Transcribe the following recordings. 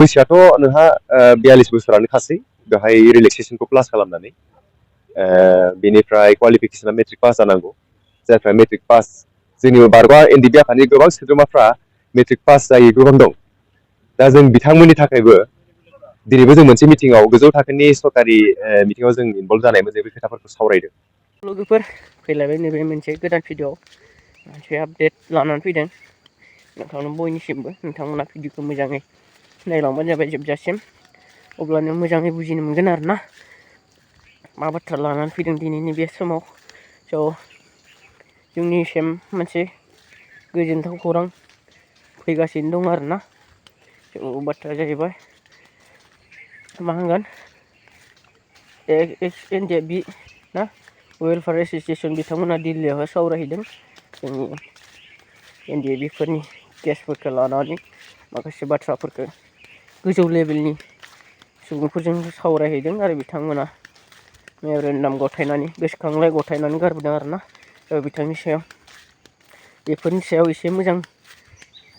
बैसोआथ' नोंहा 42 बोसोरानो खासै बेवहाय रिलेक्सेसनखौ प्लास खालामनानै बेनिफ्राय क्वालिफिकेसना मेट्रिक पास जानांगौ जायफ्रा मेट्रिक पास जोंनि बारगा NDFB आफादनि गोबां सोद्रोमाफ्रा मेट्रिक पास जायै गोबां दं दा जों बिथांमोननि थाखायबो दिनैबो जों मोनसे मिटिंआव गोजौ थाखोनि सरकारि मिटिंआव जों इनभल्भ जानायमोन जों बे खोथाफोरखौ सावरायदों। लोगोफोर फैलायबाय नैबे मोनसे गोदान भिडिअ मोनसे आपडेट लानानै फैदों नोंथांनो बयनिसिमबो नोंथांमोना भिडिअखौ मोजाङै नायलांबानो जाबाय जोबजासिम अब्लानो मोजाङै बुजिनो मोनगोन आरोना मा बाथ्रा लानानै फैदों दिनैनि बे समाव जोंनिसिम मोनसे गोजोनथाव खौरां फैगासिनो दं आरोना बाथ्राया जाहैबाय मा होनगोन NDFB ना वेलफेयार एस'सिएशन बिथांमोना दिल्लीयावहाय सावरायहैदों जोंनि NDFB फोरनि केसफोरखौ लानानै माखासे बाथ्राफोरखौ गोजौ लेभेलनि सुबुंफोरजों सावरायहैदों आरो बिथांमोना मेम'रेन्डाम गथायनानै गोसोखांलाय गथायनानै गारबोदों आरोना बिथांनि सायाव बेफोरनि सायाव एसे मोजां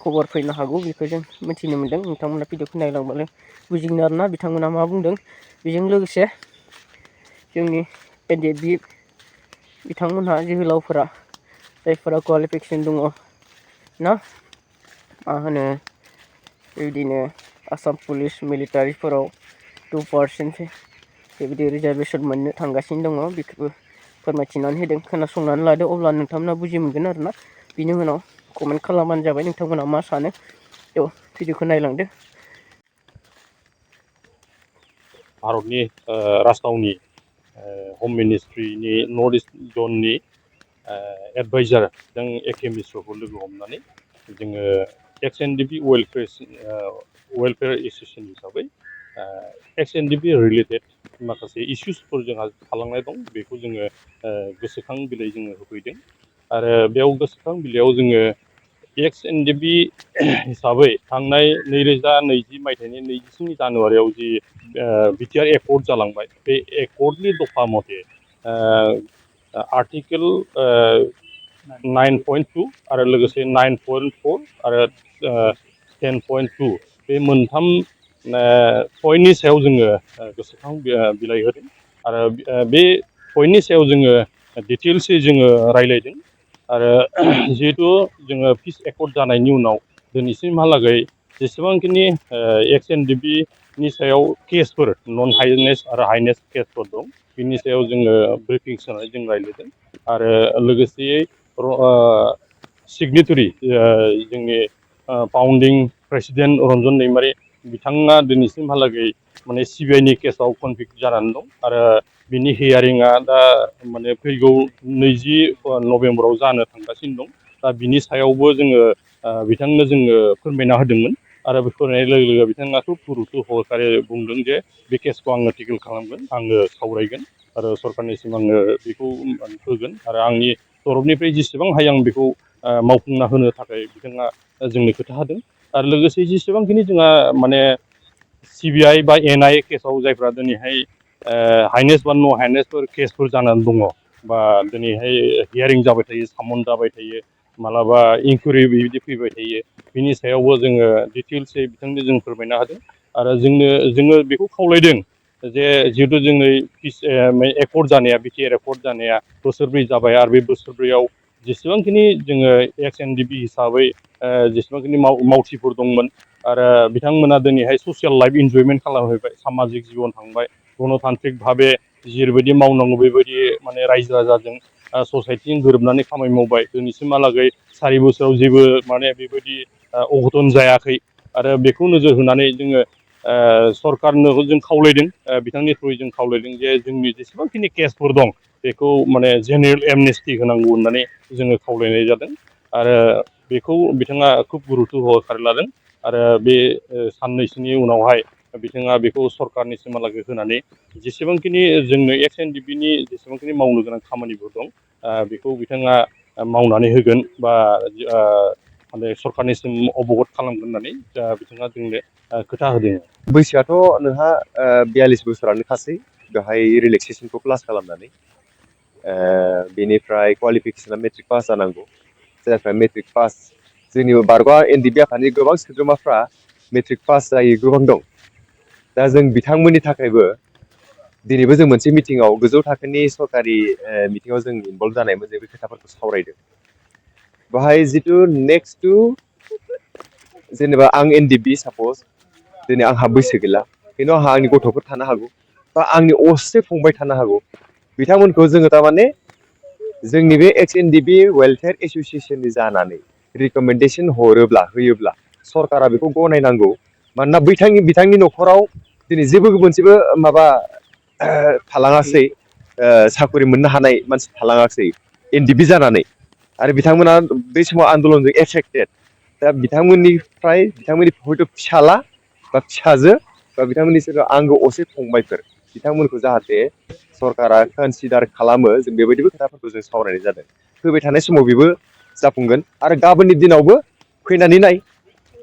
खबर फैनो हागौ बेखौ जों मिथिनो मोनदों नोंथांमोना भिडिअखौ नायलांबानो बुजिगोन आरोना बिथांमोना मा बुंदों बेजों लोगोसे जोंनि NDFB बिथांमोनहा जोहोलावफोरा जायफोरा क्वालिफिकेसन दङ ना मा होनो बेबायदिनो आसाम पुलिस मिलिटारिफोराव 2% बेबायदि रिजार्भेसन मोननो थांगासिनो दङ बेखौबो फोरमायथिनानै होदों खोनासंनानै लादो अब्ला नोंथांमोना बुजि मोनगोन आरोना बिनि उनाव कमेन्ट खालामबानो जाबाय नोंथांमोना मा सानो भिडिअखौ नायलांदो। भारतनि राजथावनि हम मिनिस्ट्रिनि नर्थ इस्ट जननि एडभाइजार जों मिसखौ लोगो हमनानै जोङो NDFB वेलफेयार एसोसिएशन हिसाबै NDFB रिलेटेड माखासे इस्युसफोर जोंहा थालांनाय दं बेखौ जोङो गोसोखां बिलाइ जोङो होफैदों आरो बेयाव गोसोखां बिलाइयाव जोङो NDFB हिसाबै थांनाय 2020 मायथाइनि 27 जानुवारियाव जि बिटिआर एकर्ड जालांबाय बे एकर्डनि दफा मथे आर्टिकेल 9.2 आरो लोगोसे 9.4 आरो 10.2 बे मोनथाम पइन्टनि सायाव जोङो गोसोखां बिलाइ होदों आरो बे पइन्टनि सायाव जोङो डिटेल्सै जोङो रायलायदों आरो जिहेतु जोङो पिस एकर्ड जानायनि उनाव दिनैसिमहालागै जेसेबांखिनि NDFB नि सायाव केसफोर नन हाइनेस आरो हाइनेस केसफोर दं बिनि सायाव जोङो ब्रिफिं होनानै जों रायज्लायदों आरो लोगोसेयै सिगनेटरि जोंनि फाउन्डिं प्रेसिडेन्ट रन्जन दैमारि बिथाङा दिनैसिमहालागै माने CBI नि केसाव कनभिक्ट जानानै दं आरो बिनि हियारिंआ दा माने फैगौ 20 नभेम्बराव जानो थांगासिनो दं दा बिनि सायावबो जोङो बिथांनो जोङो फोरमायना होदोंमोन आरो फोरमायनाय लोगो लोगो बिथाङा खुब गुरुत्व सहकारे बुंदों जे बे केसखौ आङो टेकेल खालामगोन आङो सावरायगोन आरो सरकारनिसिम आङो बेखौ होगोन आरो आंनि तरफनिफ्राय जेसेबां हायो आं बेखौ मावफुंना होनो थाखाय बिथाङा जोंनो खोथा होदों आरो लोगोसे जेसेबांखिनि जोंहा माने CBI बा NI केसाव जायफ्रा दिनैहाय हाइनेस बा न' हाइनेसफोर केसफोर जानानै दङ बा दिनैहाय हियारिं जाबाय थायो सामन जाबाय थायो मालाबा इनकुवेरि बिदि फैबाय थायो बिनि सायावबो जोङो डिटेल्सै बिथांनो जों फोरमायना होदों आरो जोङो बेखौ खावलायदों जे जिहेतु जोंनि एकर्ड जानाया बिटिआर एकर्ड जानाया बोसोरब्रै जाबाय आरो बे बोसोरब्रैयाव जेसेबांखिनि जोङो NDFB हिसाबै जेसेबांखिनि मावथिफोर दंमोन आरो बिथांमोना दिनैहाय ससियेल लाइफ इन्जयमेन्ट खालामहैबाय सामाजिक जिबन थांबाय गणतान्त्रिक भाबे जेरैबायदि मावनांगौ बेबायदि माने रायजो राजाजों ससाइटिजों गोरोबनानै खामानि मावबाय दिनैसिमहालागै 4 बोसोराव जेबो माने बेबायदि अघटन जायाखै आरो बेखौ नोजोर होनानै जोङो सरकारनो जों खावलायदों बिथांनि थ्रुयै जों खावलायदों जे जोंनि जेसेबांखिनि केसफोर दं बेखौ माने जेनेरेल एमनेस्टि होनांगौ होननानै जोङो खावलायनाय जादों आरो बेखौ बिथाङा खुब गुरुत्व सहकारे लादों आरो बे साननैसोनि उनावहाय बिथाङा बेखौ सरकारनिसिमहालागै होनानै जेसेबांखिनि जोंनो NDFB नि जेसेबांखिनि मावनो गोनां खामानिफोर दं बेखौ बिथाङा मावनानै होगोन बा माने सरकारनिसिम अबगत खालामगोन होननानै बिथाङा जोंनो खोथा होदों। बैसोआथ' नोंहा 42 बोसोरानो खासै बेवहाय रिलेक्सेसनखौ प्लास खालामनानै बेनिफ्राय क्वालिफिकेसना मेट्रिक पास जानांगौ जायफ्रा मेट्रिक पास जोंनि बारगा NDFB आफादनि गोबां सोद्रोमाफ्रा मेट्रिक पास जायै गोबां दं दा जों बिथांमोननि थाखायबो दिनैबो जों मोनसे मिटिङाव गोजौ थाखोनि सरकारि मिटिङाव जों इनभल्भ जानायमोन जों बे खोथाफोरखौ सावरायदों बाहाय जिथु नेक्स्ट टु जेनेबा आं NDB सापज दिनै आंहा बैसो गैला खिन्थु आंहा आंनि गथ'फोर थानो हागौ बा आंनि असे फंबाय थानो हागौ बिथांमोनखौ जोङो थारमाने जोंनि बे NDB वेलफेयार एस'सियेसननि जानानै रिकमेन्डेसन हरोब्ला होयोब्ला सरकारा बेखौ गनायनांगौ मानोना बिथांनि न'खराव दिनै जेबो मोनसेबो माबा थालाङासै साकरि मोननो हानाय मानसि थालाङासै NDB जानानै आरो बिथांमोना बै समाव आन्दलनजों एफेक्टेड दा बिथांमोननिफ्राय बिथांमोननि हयथ' फिसाला बा फिसाजो बा बिथांमोननि सोरबा आंगो असे फंबायफोर बिथांमोनखौ जाहाथे सरकारा कनसिडार खालामो जों बेबायदिबो खोथाफोरखौ जों सावरायनाय जादों फैबाय थानाय समाव बेबो जाफुंगोन आरो गाबोननि दिनावबो फैनानै नाय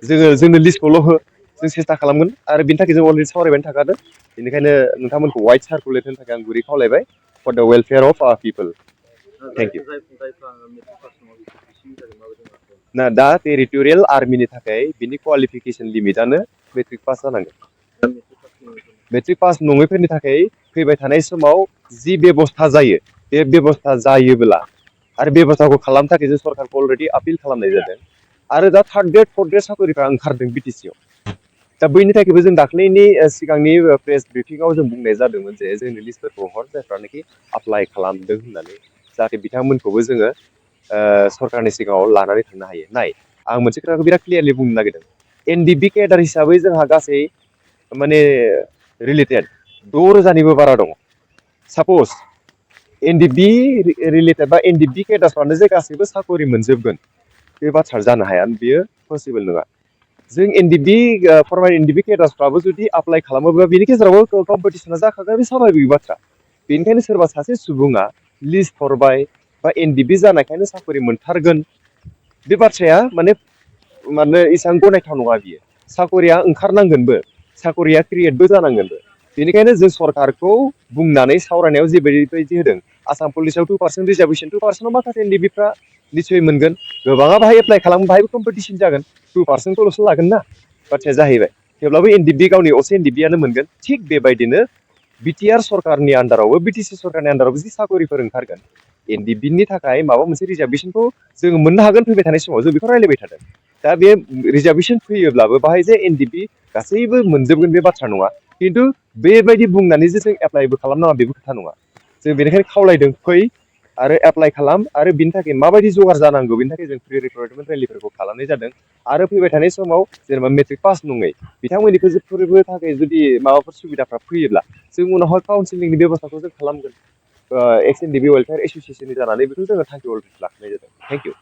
जोंनो लिस्टखौल' हो जों सेस्था खालामगोन आरो बिनि थाखाय जों अलरेडि सावरायबाय थाखादों बेनिखायनो नोंथांमोनखौ वाइड सार्कुलेट होनो थाखाय आं गुरै खावलायबाय for the welfare of our people thank you ना दा टेरिटरियेल आर्मिनि थाखाय बिनि क्वालिफिकेसन लिमिटआनो मेट्रिक पास जानांगोन मेट्रिक पास नङैफोरनि थाखाय फैबाय थानाय समाव जि बेबस्था जायो बे बेबस्था जायोब्ला आरो बेबस्थाखौ खालामनो थाखाय जों सरकारखौ अलरेडि आपिल खालामनाय जादों आरो दा थार्ड ग्रेड फर्थ ग्रेड साकरिफ्रा ओंखारदों BTC-आव दा बैनि थाखायबो जों दाख्लैनि सिगांनि प्रेस ब्रिफिंआव जों बुंनाय जादोंमोन जे जोंनि लिस्टफोरखौ हर जायफ्रानोखि एप्लाइ खालामदों होननानै जाहाथे बिथांमोनखौबो जोङो सरकारनि सिगाङाव लानानै थांनो हायो नाय आं मोनसे खोथाखौ बिराद क्लियारलि बुंनो नागिरदों NDB केडार हिसाबै जोंहा गासै माने रिलेटेड 6,000निबो बारा दङ सापज NDB रिलेटेड बा NDB केडारफ्रानो जे गासैबो साकरि मोनजोबगोन बे बाथ्रा जानो हाया बेयो पसिबोल नङा जों फरमार NDB केडारफ्राबो जुदि एप्लाइ खालामोब्ला बेनि गेजेरावबो कम्पिटिसना जाखागोन बे स्वाभाबिक बाथ्रा बेनिखायनो सोरबा सासे सुबुङा लिस्ट हरबाय बा NDB जानायखायनो साकरि मोनथारगोन बे बाथ्राया माने एसेबां गनायथाव नङा बियो साकरिया ओंखारनांगोनबो साकरिया क्रिएटबो जानांगोनबो बेनिखायनो जों सरकारखौ बुंनानै सावरायनायाव जेबायदि होदों आसाम पुलिसाव 2% रिजार्भेसन 2%आव माखासे NDB-फ्रा निसय मोनगोन गोबाङा बाहाय एप्लाइ खालामो बाहायबो कम्पिटिसन जागोन 2%खौल'सो लागोन ना बाथ्राया जाहैबाय थेवब्लाबो NDB गावनि असे NDB-आनो मोनगोन थिग बेबायदिनो BTR सरकारनि आन्दारावबो BTC सरकारनि आन्दारावबो जि साकरिफोर ओंखारगोन NDB-नि थाखाय माबा मोनसे रिजार्भेसनखौ जोङो मोननो हागोन फैबाय थानाय समाव जों बेखौ रायलायबाय थादों दा बे रिजार्भेसन फैयोब्लाबो बाहाय जे NDB गासैबो मोनजोबगोन बे बाथ्रा नङा खिन्थु बेबायदि बुंनानै जे जों एप्लाइबो खालामनाङा बेबो खोथा नङा जों बेनिखायनो खावलायदों फै आरो एप्लाइ खालाम आरो बिनि थाखाय माबायदि जगार जानांगौ बेनि थाखाय जों प्रि रिक्रुटमेन्ट रेलिफोरखौ खालामनाय जादों आरो फैबाय थानाय समाव जेनेबा मेट्रिक पास नङै बिथांमोननिफोरबो थाखाय जुदि माबाफोर सुबिदाफ्रा फैयोब्ला जों उनावहाय काउन्सिलिंनि बेब'स्थाखौ जों खालामगोन NDB वेलफेयार एस'सियेसननि जानानै बेखौ जोङो थांखि लाखिनाय जादों थेंक इउ